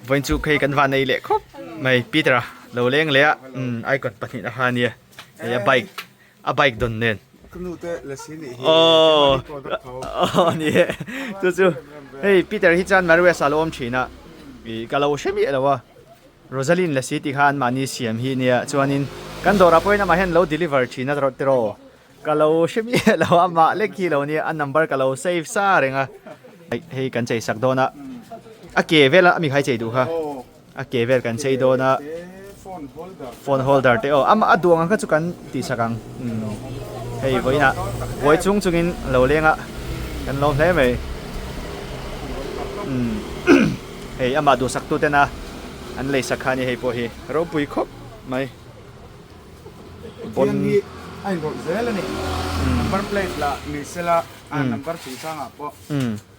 Vawiin chu hei kan van nei leh khawp mai Peter a lo leng leh a umm icon pahnihna kha ania hei a bike a bike dawn nen aww aww ni e chu chu hei Peter hi chuan Marius a lo awm thin a ih ka lo hre miah lo a Rosaline lasi tih kha anmahni siam hi ania chuanin kan dawrah pawhin amah hian lo deliver thin a tiraw. Ka lo hre miah lo a mah lek hi lo nia a number ka lo save sa reng a hei kan chei sak dawn a a ke vel a mi khai chei duh kha a ke vel kan chei dawn a phone holder te aw ama a duang ang kha chu kan tih sak ang hei vawiinah buai chung chungin lo leng a kan lawm hle mai hei amah duhsak tu tena an lei sak kha a ni hei pawh hi ropui khawp mai. Pathian hi a inrawlh zel a ni. Number plate lah ni sela a number chungchangah pawh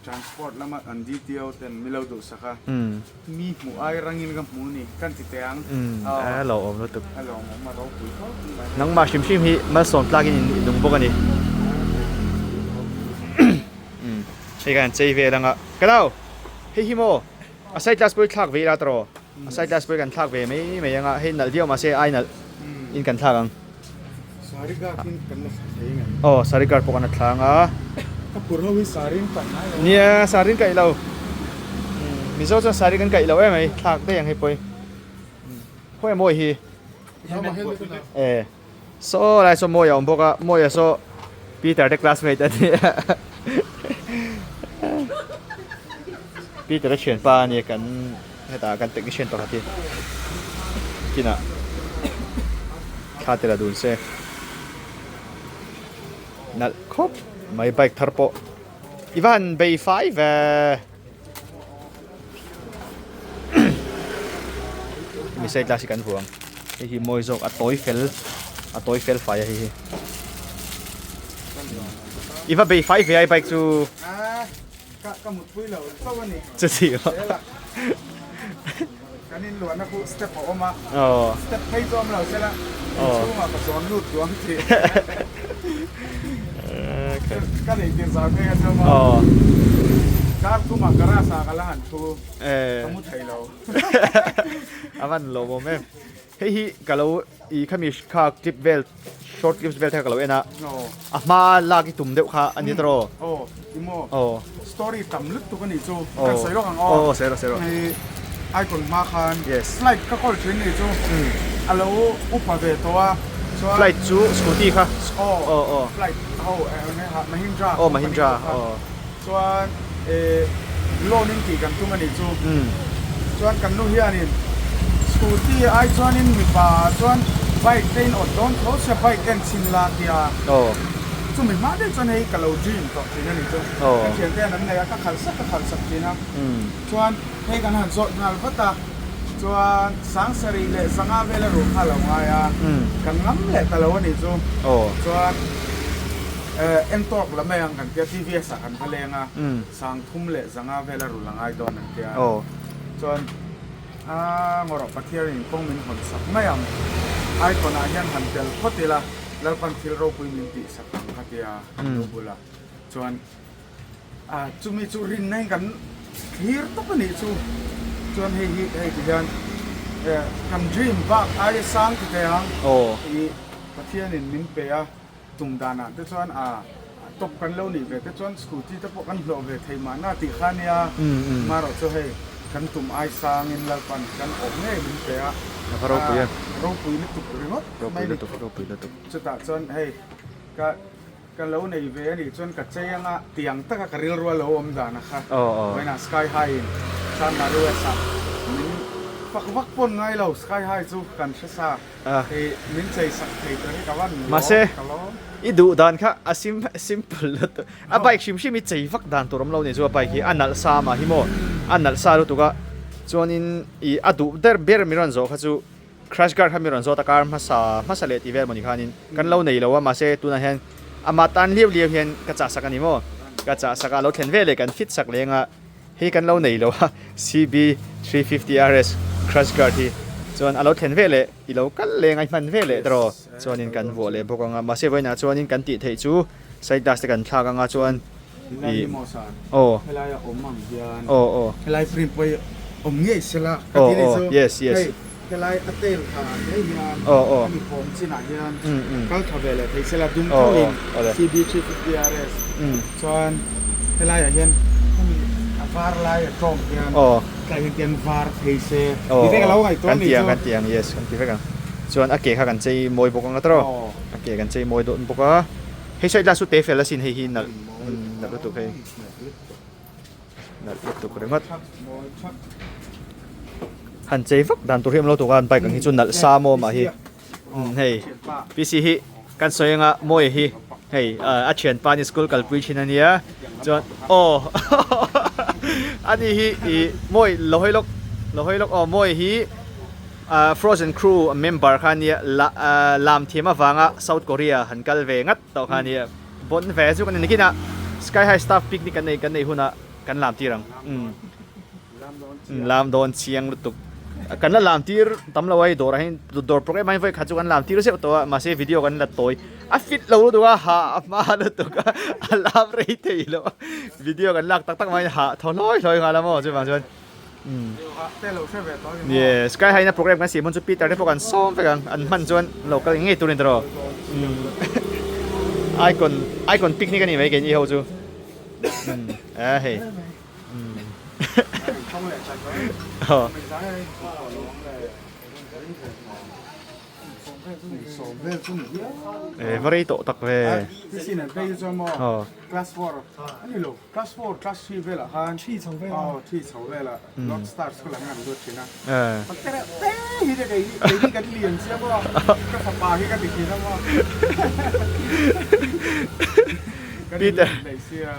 transport lama an DTO ten mi lo duhsak a, mi hmuh ai rangin ka hmu ni kan ti teh ang. A lo awm lutuk. A lo awm a ropui khawp mai. Nangmah hrim hrim hi malsawm tlakin in nung bawk a ni. Hei kan chei vel anga. Ka nau, hei hi maw? A side glass pawh hi thlak ve ila tawh a side glass pawh hi kan thlak ve mai mai anga hei nalh viau mahse ai nalh in kan thlak ang Sari guard in kan la thei ngei aw sari guard pawh kan la thlang a ka phur ho hi sari in kaih ngai lo nia sari in kaih lo mizo chuan sari kan kaih lo em mai thlak daih ang hei pawh hi khawi mawi hi e Saw lai saw Mawia a awm bawk a, Mawia saw Peter te classmate a ni a Peter a thianpa a ni kan hetah kan technician pakhat hi kinah thla te la dun se nalh khawp mai bike thar pawh i va han bei fai ve. Hemi side glass hi kan vuang hei hi mawi zawk a tawi fel a tawi fel fai a hei hi i va bei fai ve a i bike chu ka ka mutpui lo chauh a ni chuti kan in luahna khu step a awm a step phei chu awm lo sela inchhungah ka zawn lut duang tih ka nei tir zau phei a chuan maw kar thumah garage ah ka la han thu ka mu thei lo a van lawmawm em hei hi ka lo i khami kha clip vel short clips vel te kha ka lo en a a hma lak i tum deuh kha a ni tawh aw i maw story tam lutuk a nih chu kan sawi lawk ang aw aw sawi rawh sawi rawh hei icon hma khan flight ka call thin nih chu a lo upa ve tawh a chuan flight chu scooty kha aw aw flight ho Mahindra aw Mahindra aw chuan loan in tih kan tum a nih chu chuan kan nu hianin scooty ai chuanin mipa chuan bike te in awt dawn tho sia bike en chhin la tia chumi hma deuh chuan hei ka lo dream tawh thin a nih chu ka thian te hian an nei a ka khalh sak ka khalh sak thin a chuan hei kan han zawt nghal vat a chuan sangsarih leh zanga vel a ruh kha a lo ngai a kan ngam leh ta lo a nih chu chuan. Entawk la mai ang kan tia TVS ah kan va leng a, Sangthum leh Zanga vela rul a ngai dawn an tia. Chuan a ngawrawh Pathian in kawng min hawn sak mai ang. Icon ah hian han tel phawt ila Lalpan thil ropui min tih sak ang kha tia kan lo bul a. Chuan a chumi chu rinna in kan thlir tawp a nih chu. Chuan hei hi hei ti hian kan dream bak aia sang ti thei ang i Pathian in min pe a. Tum danah te chuan a top kan lo nih ve te chuan scooty te pawh kan hlawh ve thei mahna tih kha nia marawh chu hei kan tum ai sangin Lalpan kan awh ngei min pe a ropui a ropui lutuk ringawt mai ni ropui lutuk chutah chuan hei ka ka lo nei ve anih chuan ka chei anga tiang taka ka rilru a lo awm dan a kha vawiinah sky high in San Marues ah min fak vak pawn ngai lo sky high chu kan hre sa. Hei min chei sak thei tur hi ka van lawm Mahse ka lawm. I duh dan kha a sim simple lutuk a bike hrim hrim hi chei vak dan tur awm lo ni chu a bike hi a nalh sa mah hi maw a nalh sa lutuk a chuanin ih a duh der ber mi rawn zawh kha chu crash guard kha mi rawn zawt a car hmasa hmasa leh tih vel mawni khanin kan lo nei lo a mahse tunah hian amah tan liau liau hian ka chah sak a ni maw ka chah sak a a lo thlen veleh kan fit sak leng a. Hei kan lo nei lo a, CB 350 RS crash guard hi chuan a lo thlen ve leh i lo kal leng a i hman ve leh tawh chuanin kan vuah leh bawk ang a, mahse vawiinah chuanin kan tih theih chu side glass te kan thlak ang a chuan Helai hi maw sir? Aw. Helai a awm ang hian. Aw aw. Helai frame pawh hi awm ngei sela ka ti ni chu. Yes yes. Hei helai a tail tha ah te hian Aw aw. hemi kawm chinah hian kal tha ve leh thei sela dum tho in CB350 RS chuan helai ah hian hemi a var lai a tawng hian tlai hian tian var thei se ti vek a lo ngaihtuah ni chu. Kan ti ang kan ti ang yes kan ti vek ang. Chuan a ke kha kan chei mawi bawk ang a tawrh a ke kan chei mawi dawn bawk a. Hei side glass chu te fel asin hei hi nalh nalh lutuk hei nalh lutuk ringawt han chei vak dan tur hi awm lo tuk a an bike ang hi chu nalh sa maw mah hi hei PC hi kan sawi anga mawi hi hei a thianpa ni school kalpui thin ania chuan aw ani hi ih mawi lo hawi lawk lo hawi lawk aw mawi hi. Frozen Crew member kha nia lam thiam avanga South Korea han kal ve ngat tawh kha nia bon ve chu kan ni nakinah Sky High Staff picnic kan nei kan nei hunah kan lam tir ang lam dawn chiang lutuk kan la lam tir tam lo ai dawrah hian dawr program ah hian vawi khat chu kan lam tir zeuh tawh a mahse video kan la tawi a fit lo lutuk a ha a hma lutuk a a lam rei thei lo a video kan lak tak tak mai ha thaw hlawi hlawi nghal a maw chuvang chuan. Yes, Sky High na program kan siam hun chu Peter te pawh kan sawm vek ang, an hman chuan lo kal ngei tur a ni tawh. Icon icon picnic a ni mai keini ho chu. A hei. Va rei tawh tak ve. Class 4 ani lo class 4 class 3 velah khan thi chho vel aw thi chho velah North Star school ah hian an lut thin a te reuh te hi te kei hi kei hi kan lian sia maw ka fapa hi ka ti thin a maw kan in lut daih sia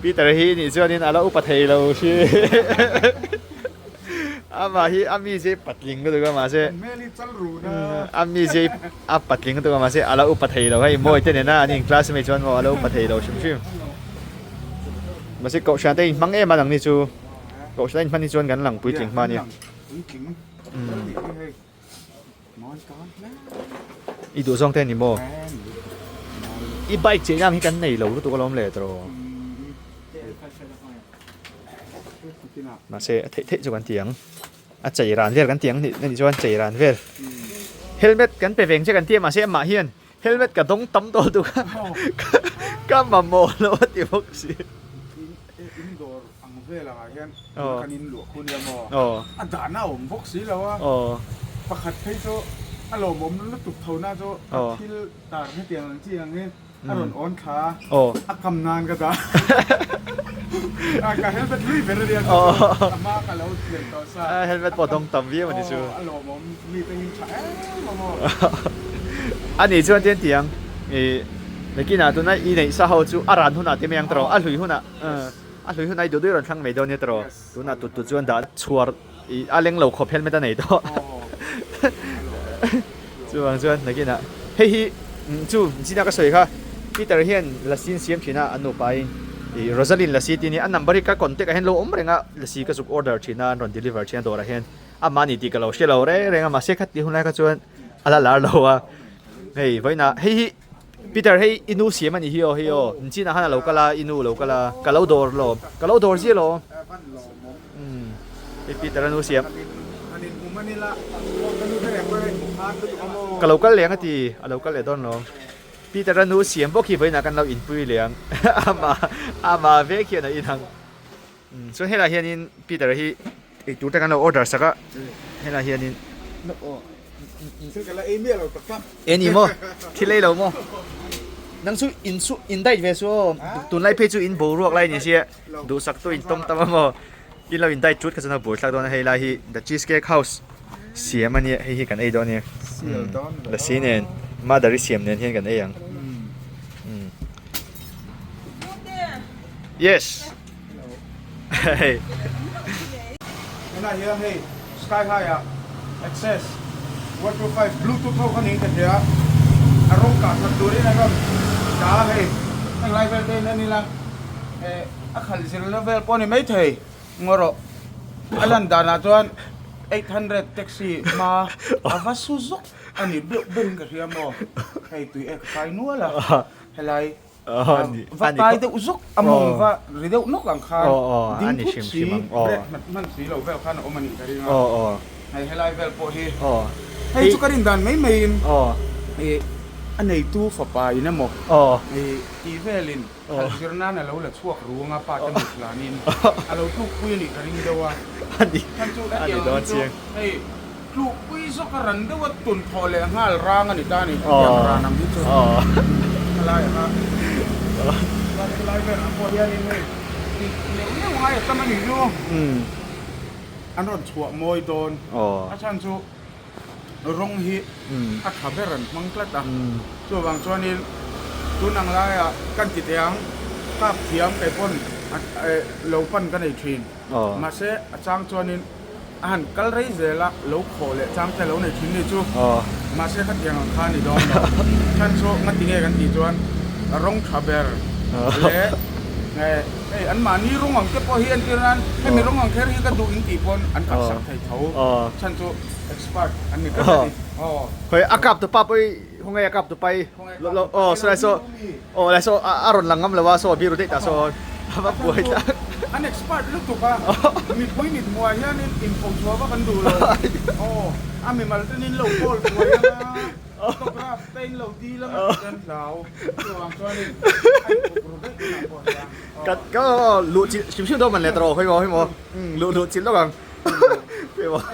Peter hi nih chuanin a la upa thei lo hri Amah hi a mi zai patling lutuk a mahse a mi zai a patling lutuk a mahse a la upa thei lo hei mawi te nena an in classmate chuan maw a la upa thei lo hrim hrim mahse kohhran te in hmang em a nang ni chu kohhran a in hman hi chuan kan lang puitling hma ania i duh zawng te a ni maw i bike chei na ang hi kan nei lo lutuk alawm le tawh. Mahse a theih theih chu kan ti ang. A chei ran vel kan ti ang anih chuan chei ran vel. Helmet kan pe veng che kan ti a mahse amah hian helmet ka dawng tam tawh lutuk a ka mamawh lo a ti bawk si. In dawr ang vel angah hian kan in luah khu nia maw? A dahna a awm bawk si lo a. Pakhat phei chu a lawmawm lutuk tho na chu a thil tar hetiang ang chi ang hi. A rawn awn thla a, a kam nan ka dah. Ka helmet hlui ber a nia chu chu a hma ka lo tlian tawh sa. A helmet pawh dawng tam viau a ni chu. A lawmawm mi te hi tha em a maw. A nih chuan tian tiang i nakinah tuna i neih sa ho chu a ran hunah te mai ang tawh a hlui hunah a hlui hunah i duh duh i rawn thlang mai dawn nia tawh tunah tut tut chuan dah chhuar i a leng lo khawp helmet a nei tawh. Chuvang chuan nakinah hei hi chu zina ka sawi kha Peter hian lasi an siam thin a an nupain ih Rosaline lasi tih a nia a number hi ka contact ah hian lo awm reng a lasi ka zuk order thin a an rawn deliver thin a dawrah hian amah ni tih ka lo hre lo reng reng a mahse khatih hun lai kha chuan a la lar lo a hei vawiinah hei hi Peter hei i nu siam a nih hi aw hei aw chinah khan a lo kal a i nu a lo kal a ka lo dawr lo ka lo dawr zia lo. Hei Peter a nu siam. Ka lo kal leng a ti, a lo kal leh dawn lo. Peter a nu siam bawk hi vawiinah kan lo inpui leh ang. Amah amah vek hian a inang. Chuan helaiah hianin Peter hi eitur te kan lo order sak a, helaiah hianin. E ni maw? Thil ei lo maw? Nang chu in chu in diet ve chu aw. Tunlai phei chu in boruak lai ni sia. Duhsak tu in tawng tam a maw? I lo in diet thut kha chuan a buaithlak dawn a hei lai hi The Cheesecake House siam a nia hei hi kan ei dawn a nia. Lasi nen Mother i siam nen hian kan ei ang. Yes. Hei. Tunah hian hei Sky High ah Access 125 Bluetooth ho kha niin ka hria a rawng kah that turin an rawn dah a hei heng lai vel te in en ila eh a khalh zirna vel pawh a ni maithei ngaw rawh a lan danah chuan 800 taxi hma a va su zawk a ni deuh berin ka hria maw hei tui ek a kai nual a helai. Va tai deuh zuk a mawng va ri deuh nawk ang khan ding phut si brake hman hman si lo vel khan a awm a nih ka ring a. Hei helai vel pawh hi hei chu ka rin dan mai maiin ih a neitu fapa in emaw ih tih velin khalh zir nan a lo la chhuak rung a pa te mut hlanin a lo tlukpui a nih ka ring deuh a. Khan chu hetiang ang hi chu hei Tlukpui zawk a ran deuh a tun thawh leh nghal rang a ni ta a ni. Hetiang ran ang hi chu helai ah kha chuan helai velah pawh hianin hei tih neuh neuh ngai a tam a ni chu. An rawn chhuah mawi dawn. A chhan chu rawng hi a tha ber an hmang tlat a. Chuvang chuanin tun ang laiah kan ti teh ang kap thiam kei pawn lo pan ka nei thin. Mahse a chang chuanin A han kal rei zel a, lo khawh leh chang te lo nei thin ni chu. Mahse khatiang ang kha a ni dawn lo. Chhan chu ngati nge kan tih chuan rawng tha ber leh hei anmahni rawng ang te pawh hi entir nan hemi rawng ang kher hi ka duh in tih pawn an kap sak thei tho. Chhan chu expert an ni tlat a ni. Khawi a kap tu pa pawh i khaw nge a kap tu pa i aw saw saw Aw lai saw a rawn lang ngam lo a saw a biru daih ta saw a va buai ta. An expert lutuk a, mipui mit hmuh ah hianin info chhuah vak an duh lo. Aw a mimal ten in lo call buai anga photograph te in lo dil anga tih te an hlau. Chuvang chuanin a inpuk ru daih tunah pawh hian. Ka ka luh chilh hrim hrim dawn man le tawh hawi maw hawi maw luh luh chilh lawk ang. A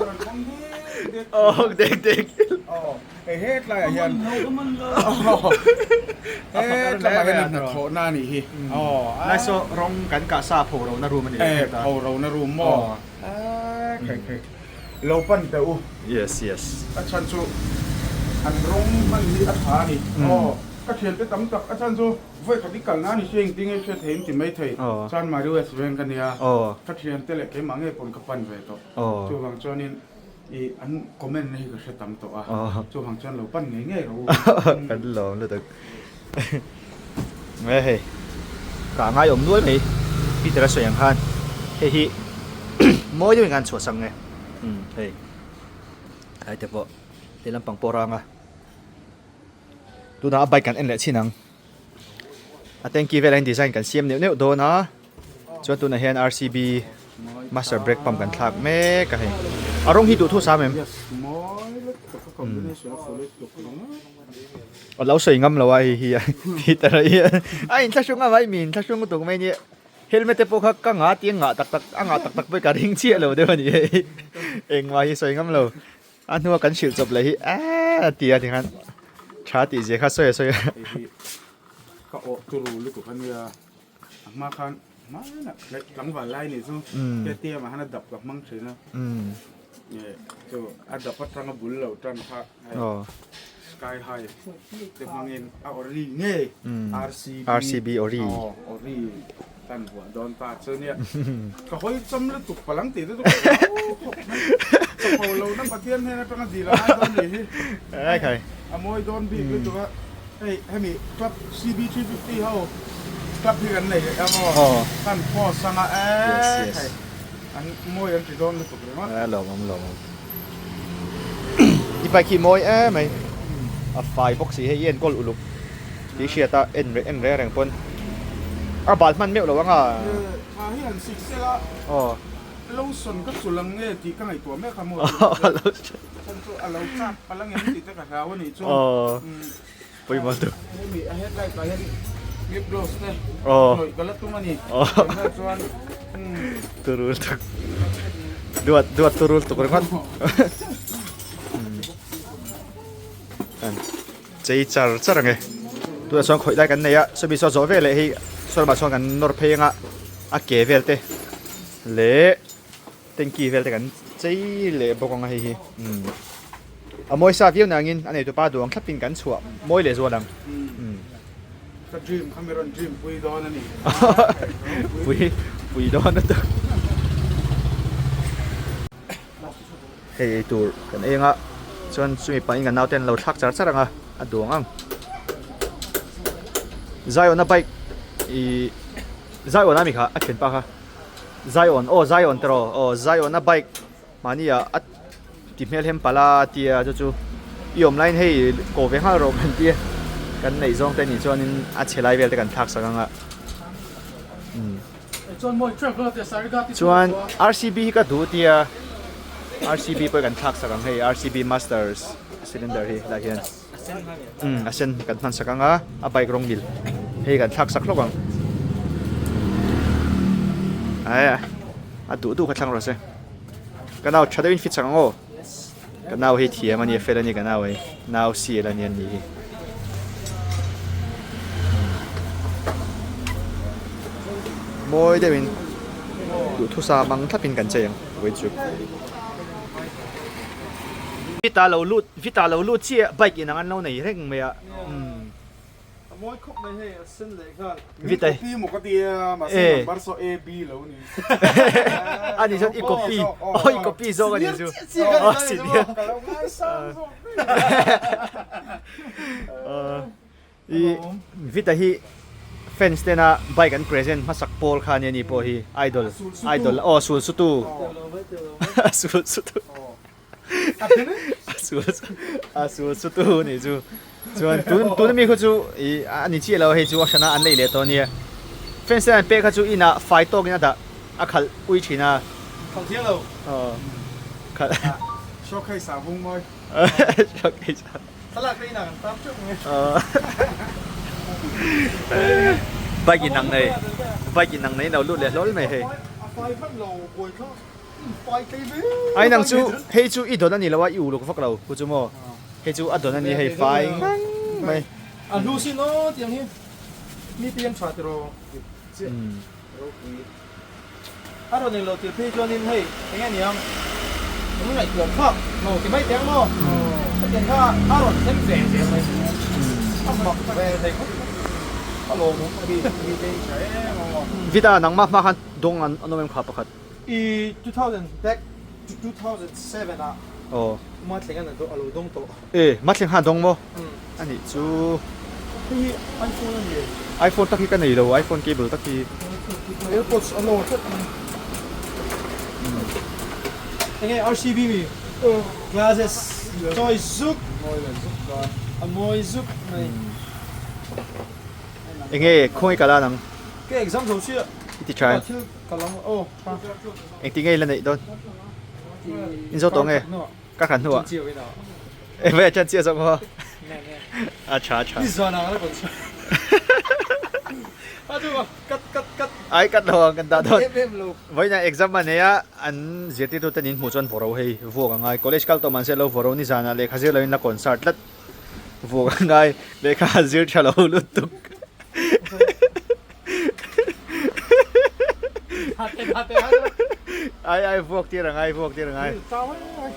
rawn hawng dek dek. Aw dek dek. Aw. Hei he tlaiah hian he tlaiah hian hnathawhna a nih hi. Lai saw rawng kan kah sa pho rona room a ni leh ta. Pho rona room maw? Khei khei lo pan teh u. Yes yes. A chhan chu an rawng hman hi a tha a ni. Aw ka thiante tam tak a chhan chu vawi khat i kalna a ni sia engtin nge hriat thei in ti mai thei. Chuan Mari West veng ka nia. Ka thiante leh keimah ngei pawn ka pan ve tawh. Chuvang chuanin. I an comment na hi ka hre tam tawh a, chuvang chuan lo pan ngei ngei rawh u. Kan lawm lutuk. Nge hei ka ngai awm nual mai Peter a sawi ang khan hei hi mawi deuhin khan chhuah sang nge hei ai te pawh ti lampang pawh rang a tunah a bike kan en leh chin ang a tanky velah hian design kan siam neuh neuh dawn a. Chuan tunah hian RCB master brake pump kan thlak mek a hei. A rawng hi duhthu sam em? A lo sawi ngam lo a hei hi Peter a hi a inthlahrung a mai mi inthlahrung lutuk mai nia. Helmet te pawh kha ka ngah tih a ngah tak tak a ngah tak tak pawh ka ring chiah lo deuh a ni hei. Engmah hi sawi ngam lo. A hnua kan hrilh chawp leh hi aaa ti a tikhan tha tih zia kha sawi a sawi a. Hei hi ka awh turu lutuk a nia. A hma khan hmanah tlangval lai nih chu KTM ah khan a dap ka hmang thin a chu a dap atanga bul lo tan kha sky high te hmangin a ori ngei RCB RCB ori ori kan vuah dawn ta chu nia ka hawi cham lutuk palang tih te chu chapo lo na Pathian hnen atanga dil a ngai dawn nih hi a mawi dawn bik lutuk a. Hei hemi club CB350 ho club hi kan nei leh ang aw. Kan post anga e hei an mawi an ti dawn lutuk ringawt. A lawmawm lawmawm. I bike hi mawi em mai. A fai bawk si hei i enkawl uluk tih hriat a en reng en reng reng pawn a bal hman meuh lo anga. Tha hi han sik sela lotion ka chul ang nge tih ka ngaihtuah mek a maw. Chhan chu a lo chak palh ang em tih te ka hlau a nih chu. Pawimawh tu. Hemi a headlight ah hian lip gloss te hnawih ka la tum a ni. Tunah chuan Turul tuk. Duat duat turul tuk ringawt. An chei char char ang e. Tunah chuan khawih lai kan nei a, sawmi saw zawh veleh hi saw lamah chuan kan nawr phei anga a ke vel te leh Tanky vel te kan chei leh bawk ang a hei hi umm a mawi sa viau nangin a neitu pa duang thlapin kan chhuah mawi leh zual ang umm. Ka dream kha mi rawn dream pui dawn a ni. Pui pui dawn a tuk. Hei ei tur kan ei anga chuan chumi pahin kan naute an lo thlak char char anga a duang ang. Zion a bike ih Zion a mi kha a thianpa kha. Zion aw Zion te rawh aw Zion a bike mahni ah a ti hmel hem palh a tia chu chu i awm laiin hei ko ve nghal rawh kan tia. Kan neih zawng te nih chuanin a chhe lai vel te kan thlak sak ang a. Chuan RCB hi ka duh tia RCB pawh kan thlak sak ang hei RCB masters cylinder hi helai hian umm a sen kan hman sak ang a a bike rawng mil hei kan thlak sak hlawk ang aia a duh duh kha thlang rawh se ka nau tha deuhin fit sak ang aw. Ka nau hi thiam a ni, fel a ni ka nau hi, nau sial a ni an nih hi. Mawi deuhin duhthusam ang thlapin kan chei ang vawi chu. Vita lo lut, Vita lo lut chiah bike inang an lo nei reng mai a. A mawi khawp mai hei a sen leh nghal. Mi copy maw ka ti a mahse number saw A B lo ni. A ni chuan i copy aw i copy zawk a ni chu. Aw senior. Ka lo ngaisang zawk I Vita hi fans tena bike an present hmasak pawl kha ania ni pawh hi idol idol aw sul sutu sul sutu. A sul chu tu nih chu chuan tun tun ami kha chu ih a ni chiah lo hei chu a hrana an lei leh tawh ania fence te an pek kha chu inah fai tawkin a dah a khalh ui thin a khalh thiang lo aw khalh shock hei sa vung mawi shock hei sa thlalak te inah kan tam teuh mai bike inang nei bike inang nei lo lut leh hlawl mai hei a fai hman lo buai thlak Ai nang chu hei chu i dawn a ni lo a i uluk vak lo pu chu maw hei chu a dawn a ni hei fai ngang mai. A hlu sin aw tiang hi mi piang tha tiraw chiah ropui a rawn englo tir phei chuanin hei enge niang kan ngaihtuah phak lo ti mai teh ang maw hetiang kha a rawn thleng ve zel mai a mak ve thei khawp mai a lawmawm a ni mi te hi tha em aw. Vida nangmah hma khan dawng an awm em kha pakhat. I 2000 back to 2007 ah Aw. Mathleng an a lo dawng tawh. E, Mathleng khan a dawng maw? A nih chu. Hei hi iPhone a ni e. iPhone tak hi ka nei lo, iPhone cable tak hi. AirPods a lo tlat mai. Enge RCB mi? Glasses chawi zuk. Mawi leh zuk dawn. A mawi zuk mai. Enge khawnge ka la nang? Ka exam zo chiah. I ti tha em? Engti nge i la neih dawn? In zo tawh nge? Ka khan hnuah. Eng vei a chan chiah zawk maw? A tha a tha. Ai cut lo ang kan dah dawn. Vawiin ah exam a nei a, an zirtirtu ten in hmuh chuan vawro hei vuak a ngai. College kal tawh mahse lo vawro nizanah lehkha zir loin la concert tlat. Vuak a ngai lehkha a zir tha lo lutuk. Ai ai vuak tir angai vuak tir angai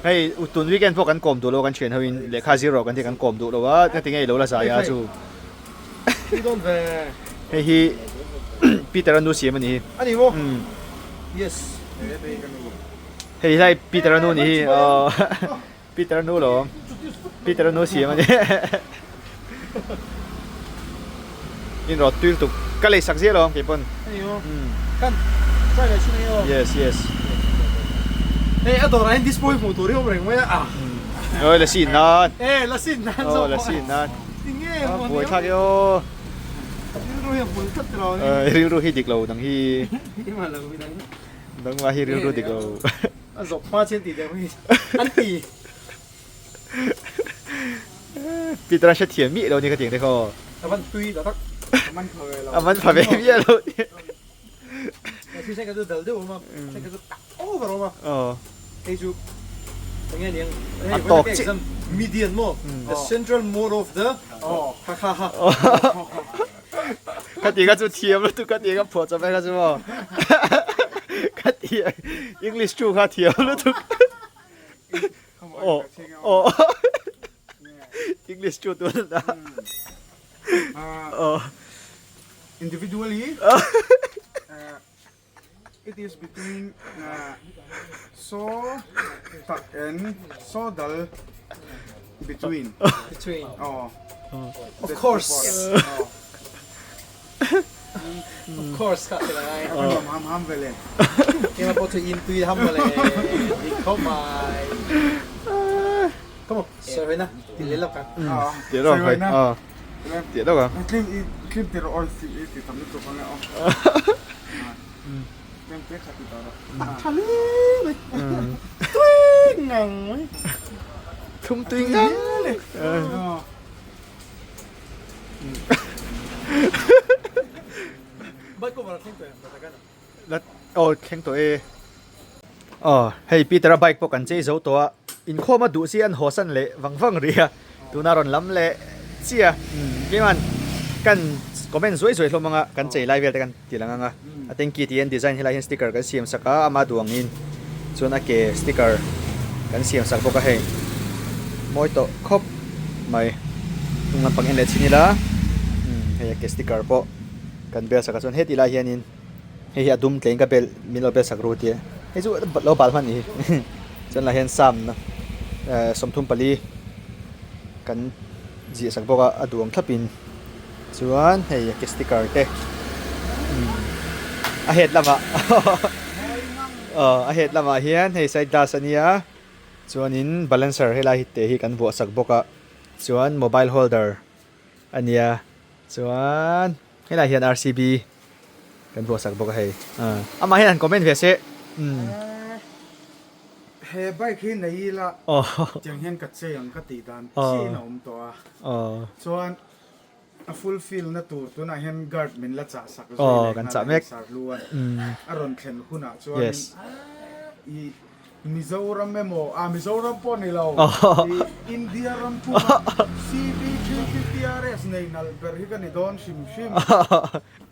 hei tun weekend pawh kan kawm duh lo kan thian ho in lehkha zir rawh kan ti kan kawm duh lo a ka ti ngei lo la zai a chu hei hi Peter a nu siam a ni hi ani maw yes hei lai Peter a nu ni hi Peter nu lo Peter nu siam a ni in rawt tuil tuk ka lei sak ziah lo kei pawn kan try leh chin aw yes yes hei a dawrah hian display hmuh tur hi awm reng mai a oi la sin nan e la sin nan aw la sin nan tinge buai thlak e aw rilru hi a hmul tlat tiraw rilru hi dik lo dang hi dang ma hi rilru dik lo A zawk hma chian tih deuh hi an ti. Peter a hrethiam miah lo ni ka ti ang te khaw. A van tui ta tak. A man pha ve lo. A man pha ve miah lo ni. Thil then kha chu dal deuh a awm a, then kha chu tak over a awm a. Aw. Hei chu enge niang. A tawk chiah. Median maw? The central mode of the ha ha ha. Ka ti kha chu thiam lutuk ka ti ka phuah chawp e kha chu maw ka ti English thu kha thiam lutuk aw aw English thu tun a aw Individually It is between so tak and so dal between. Between. Oh. Of course. Of course kha ti lai. Kan nuam ham ham ve le. Keimah pawh chu in tui ham mawle. Dik khawp mai. Come on, sawi na ti leh lawk ang. Ti lawk ang. Tih deuh ang. Tlem i tlem ti rawh aw i ti tam lutuk ang e aw. Tlem te kha ti tawh rawh. A tha hle mai. Tui ngang mai. Thlum tui ngang. Bike cover a thleng tawh em? La aw thleng tawh e. Aw hei Peter-a bike pawh kan chei zo tawh a, inkhawm a duh si an haw san leh vang vang rih a, tuna rawn lam leh chiah a keimah kan comment zuai zuai hlawm ang a, kan chei lai vel te kan ti lang ang a, a tanky tih hian design helai hian sticker kan siam sak a, ama duh angin chuan a ke sticker kan siam sak bawk a hei mawi tawh khawp mai hnung lampang en leh chhin ila hei a ke sticker pawh kan bel sak a chuan heti lai hianin. Hei hi a dum tlein ka bel min lo bel sak ru tia hei chu lo bal hman ni hi chuan lah hian sam na eh 34 kan ziah sak bawk a a duang thlap in chuan hei a ke sticker te a head lamah aw a head lamah hian hei side glass a nia chuanin balancer helai te hi kan vuah sak bawk a chuan mobile holder a nia chuan. Helai hian RCB kan vuahsak bawk a hei. Amah hian han comment ve se. He bike hi nei ila tiang hian ka chei ang ka tih dan chiin a awm tawh a. Chuan a full fill na tur tunah hian guard min la chah sak zui leh nghal a hei Sarhlu-a'n a rawn thlen hunah chuanin i Mizoram emaw, ah Mizoram pawh ni lo, i India ram chhunga CB350RS nei nalh ber hi ka ni dawn hrim hrim.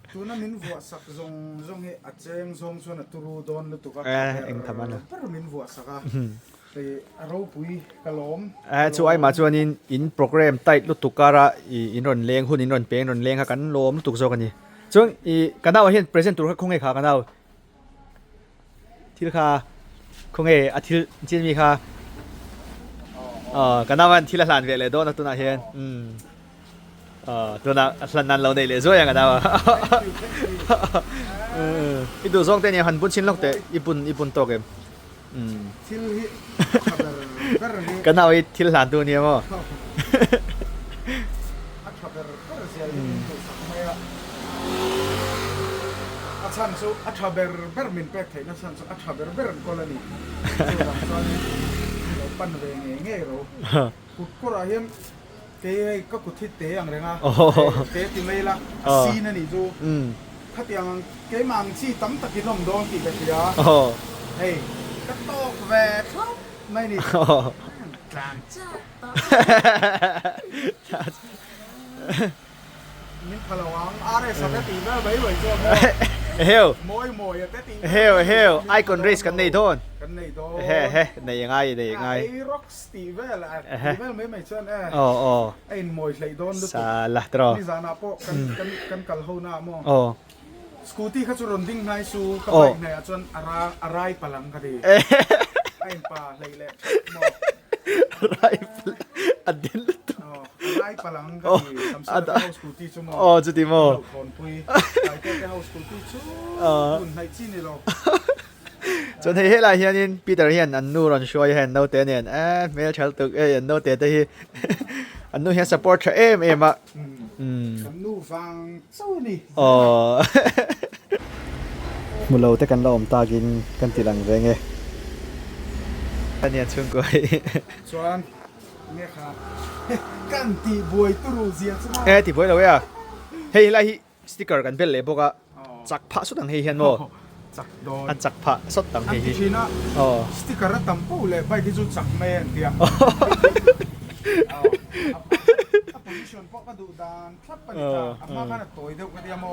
Tuna min vuah sak zawng zawng hi a cheng zawng chuan a turu dawn lutuk a, tha ber ber min vuah sak a, i a ropui ka lawm. Chu aimah chuanin in program tight lutuk kara i in rawn leng hun in rawn peng rawn leng kha kan lawm lutuk zawk a ni. Chuan i ka nauah hian present tur kha khawnge kha ka nau? Thil kha khawnge a thil chin mi kha aw ka nau an thil a hlan ve leh dawn a tunah hian umm aw tunah a hlan nan lo nei leh zuai ang ka nau a i duh zawng te nia han bun chhin lawk teh i bun i bun tawk em umm thil hi tha ber ber hi ka nau hi thil hlan tu nia maw a tha ber ber zel hi min duhsak mai a. A chhan chu a tha ber ber min pek theihna chhan chu a tha ber ber an kawl a ni. Chuvang chuanin lo pan ve ngei ngei ro. Kut kawrah hian kei hei ka kut hi te ang reng a, te ti mai ila a sin a nih chu. Khatiang ang keimah ang chi tam takin awm dawn tih ka hria. Hei ka tawk ve thlap mai a ni. Tlan chak tak. Min pha lo ang RS a te tih vel mai mai chuan maw Eheu mawi mawi a te tih vel Eheu eheu Icon race kan nei dawn kan nei dawn Ehe ehe nei angai nei angai Aerox tih vel a tih vel mai mai chuan e Aw aw a in mawi hleih dawn lutuk Salah tiraw Nizanah pawh kan kan kan kal ho na maw Aw Scooty kha chu rawn ding hnai su ka bike hnaih ah chuan a ra a rai palh ang ka ti a in pa hleih leh thap maw. Rai palh a den lutuk. Aw a rai palh ang ka ti Samsung te ho scooty chu maw. Aw chuti maw. Lo thawnpui Taite te ho scooty chu hun hnaih chi ni lo. Chuan hei helai hianin Peter hian an nu rawn hruai a hei an naute nen eh hmel tha lutuk hei an naute te hi an nu hian support tha em em a. Kan nu vang chauh a ni. Aw. Hmu lo te kan la awm takin kan ti lang ve nge. A nia chhungkua hi. Chuan nge kha kan tih buai turu zia chu maw. E ti buai lo e a. Hei helai hi sticker kan bel leh bawk a. Chak phah sawt ang hei hian maw. Chak dawn. A chak phah sawt ang hei hi. An ti thin a. Sticker a tam poh leh bike hi chu chak mai a intia. A position pawh ka duh dan thlap a ni ta. A hma khan a tawi deuh ka tia maw.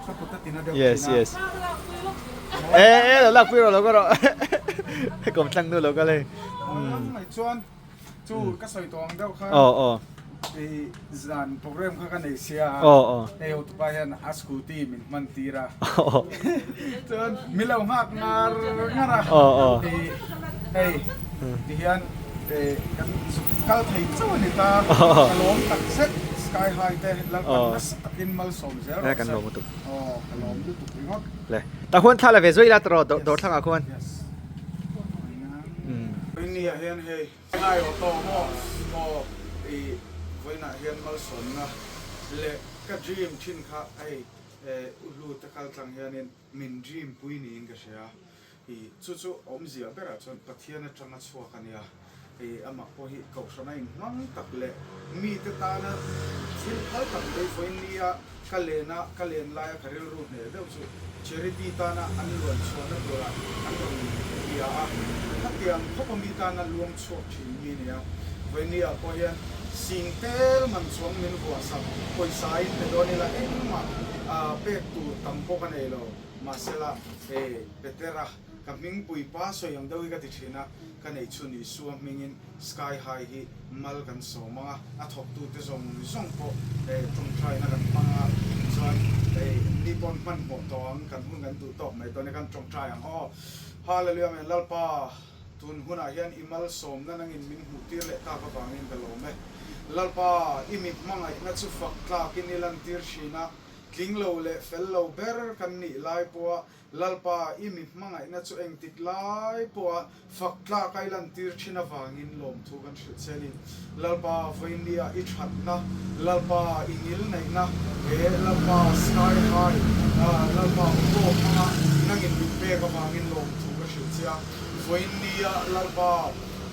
Ka kut a tina deuh thin a. Yes yes. E e lo lakpui rawh lo ka rawh. Kawmthlang nu lo kal hei. Mai chuan. Chu ka sawi tawh ang deuh khan i zan program kha ka nei sia a, hei hotupa hian a scooty min hman tir a, chuan min lo nghak ngar ngar a, i hei ti hian kan kal thei chauh a ni ta, ka lawm tak zet sky high te lalpan nasa takin malsawm zel rawh se, aw ka lawm lutuk ringawt. Le tah khuan thla la ve zui la tawh rawh dawr thlangah khuan. Vawinia hian hei ngai aw tawh maw aw i vawiinah hian malsawmna Leh ka dream thin kha hei u hlu te kal tlang hianin min dream pui niin ka hria. I chu chu awmzia berah chuan Pathian atanga chhuak a nia. I amah pawh hi kohhrana inhmang tak leh mite tana thil phal tak mai vawiin nia ka lena ka len laia ka rilru hneh deuh chu charity tana an luan chhuahna turah an rawn bia a, khatiang khawpa mi tana luang chhuak thin mi a nia. Vawiin nia pawh hian sing tel man chuang min vuahsak pawisa in pe dawn ila engmah pek tur tam pawh ka nei lo. Mahsela, he Petera, ka hmingpui pa sawi ang deuh hi ka ti thin a, ka neih chhun Isua hmingin Sky High hi mal kan sawm ang a, a thawktute zawng zawng pawh tawngtaina kan hmang a, chuan ni pawn hmanhmawh tawh ang, kan hun kan duh tawk mai dawn e, kan tawngtai ang aw. Hallelujah Amen Lalpa, tun hunah hian i malsawmna nangin min hmuhtir leh tak avangin ka lawm e. Lalpa, i mi hmangaihna chu fak tlakin i lantir thin a, Tling lo leh fel lo ber kan nih lai pawha Lalpa i mi hmangaihna chu engtik lai pawha fak tlak a i lantir thin avangin lawmthu kan hrilh che a ni. Lalpa vawinia i thatna, Lalpa i ngilneihna, he Lalpa sky high, Lalpa auto hmanga nangin min pek avangin lawmthu ka hrilh che a. Vawinia Lalpa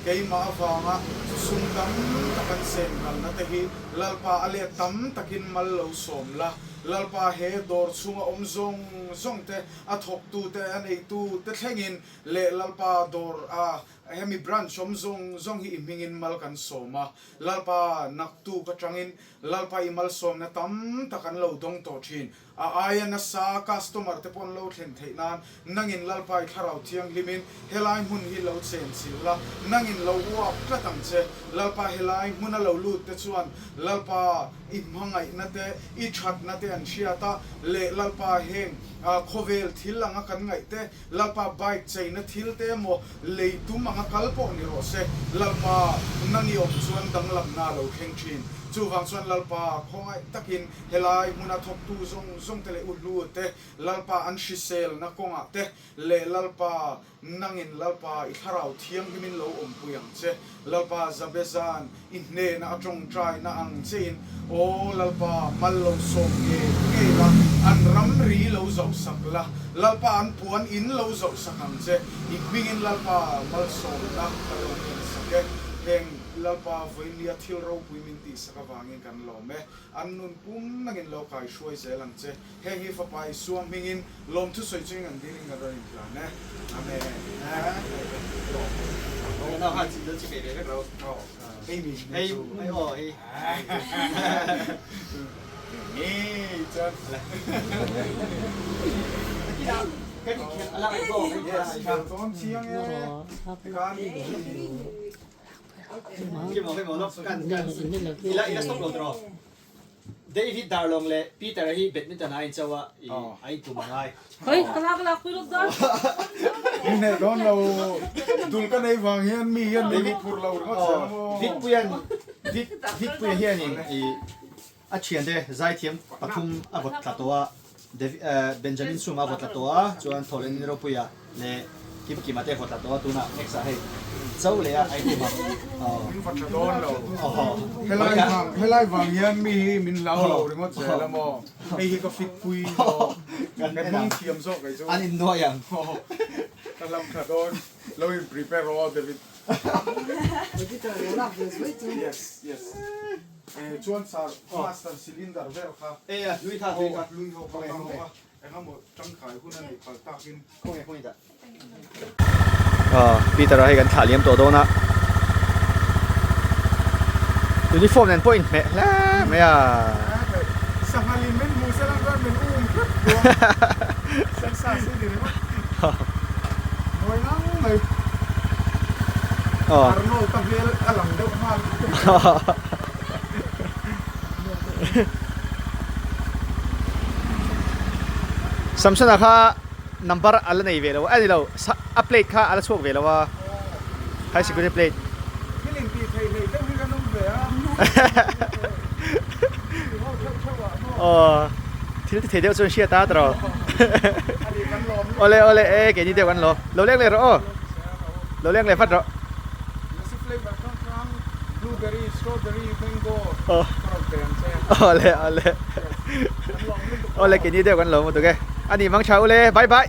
keimah avanga sum tam tak an sen kalna te hi Lalpa a let tam takin mal lo sawm la, Lalpa he dawr chhunga awm zawng zawng te, a thawktu te, a neitu te thlengin leh Lalpa dawr a hemi branch awm zawng zawng hi i hmingin mal kan sawm a, Lalpa naktuk atangin Lalpa i malsawmna tam tak an lo dawng tawh thin. A aia nasa customer te pawh an lo thlen theih nan nangin Lalpa i Thlarau Thianghlimin helai hmun hi lo chen chilh la, nangin lo uap tlat ang che. Lalpa helai hmuna lo lut te chuan Lalpa i hmangaihna te, i thatna te an hriat a, leh Lalpa heng khawvel thil anga kan ngaih te, Lalpa bike cheina thil te emaw lei tum anga kal pawh ni rawh se, Lalpa nang i awm chuan danglamna a lo thleng thin. Chuvang chuan Lalpa khawngaih takin Helai hmuna thawktu zawng zawng te leh u hlu te, Lalpa an hriselna kawngah te leh Lalpa nangin Lalpa i thlarau thianghlimin lo awmpui ang che. Lalpa Zabezan i hnena a tawngtaina ang chein Aw Lalpa mal lo sawm ngei ngei la, an ramri lo zohsak la, Lalpa an puan in lo zohsak ang che. I hmingin Lalpa malsawmna ka lo nghensak e. Heng Lalpa vawinia thil ropui min tihsak avangin kan lawm e. An nun pum nangin lo kai hruai zel ang che. Heng hi Fapa Isua hmingin lawmthu sawi chungin an dilin kan rawn inhlan e. Amen. David Darlong leh Peter hi badminton a incho a, i a intum a ngai. Hei, ka lak lak pui lawk dawn. Min heh dawn lo, dul ka nei vang hian mi hian min hmu phur lo ringawt zel maw. Vikpuian, Vik, Vikpuia hianin i a thiante zaithiam pathum a vawt tla tawh a, David, Benjamin Suma a vawt tla tawh a, chuan Thawhlenin Ropuia leh Kim Kima te vawt tla tawh a, tunah next ah hei Cho leh a item a. Min vawt tla dawn lo. Helai vang, helai vang hian mi hi min hlau lo ringawt zel a maw? Hei hi ka fit pui zawk. Ka hmang thiam zawk kei chu. An innuai ang. Ka lam tla dawn. Lo in prepare rawh aw David. Yes, yes. Chuan sir, master cylinder vel kha. E a hlui kha, hlui kha. Hlui ho kha ka hawk a. Engemaw tangkai hun a neih palh takin. Khawnge khawnge dah. Peter-a hei kan thlah liam tawh dawn a. Uniform nen pawh inhmeh hle mai a. Sanghalin min hmu se lang chuan min um hrep dawn. Sensa se ni ringawt. Mawi ngang mai. Arnold-a hmel a lang deuh nghal. Samsona kha number a la nei ve lo a ni lo a plate kha a la chhuak ve lo a high security plate. Thil in tih theih hleih deuh hi kan awm ve a. Aw thil ti thei deuh chuan hriat a tawh awle awle e keini deuh kan lo lo leng leh rawh aw lo leng leh vat rawh. Blueberry, strawberry, mango ka rawn pe ang che. Awle awle. Awle keini deuh kan lo mu tuk e. Ani mang tha ule bye bye.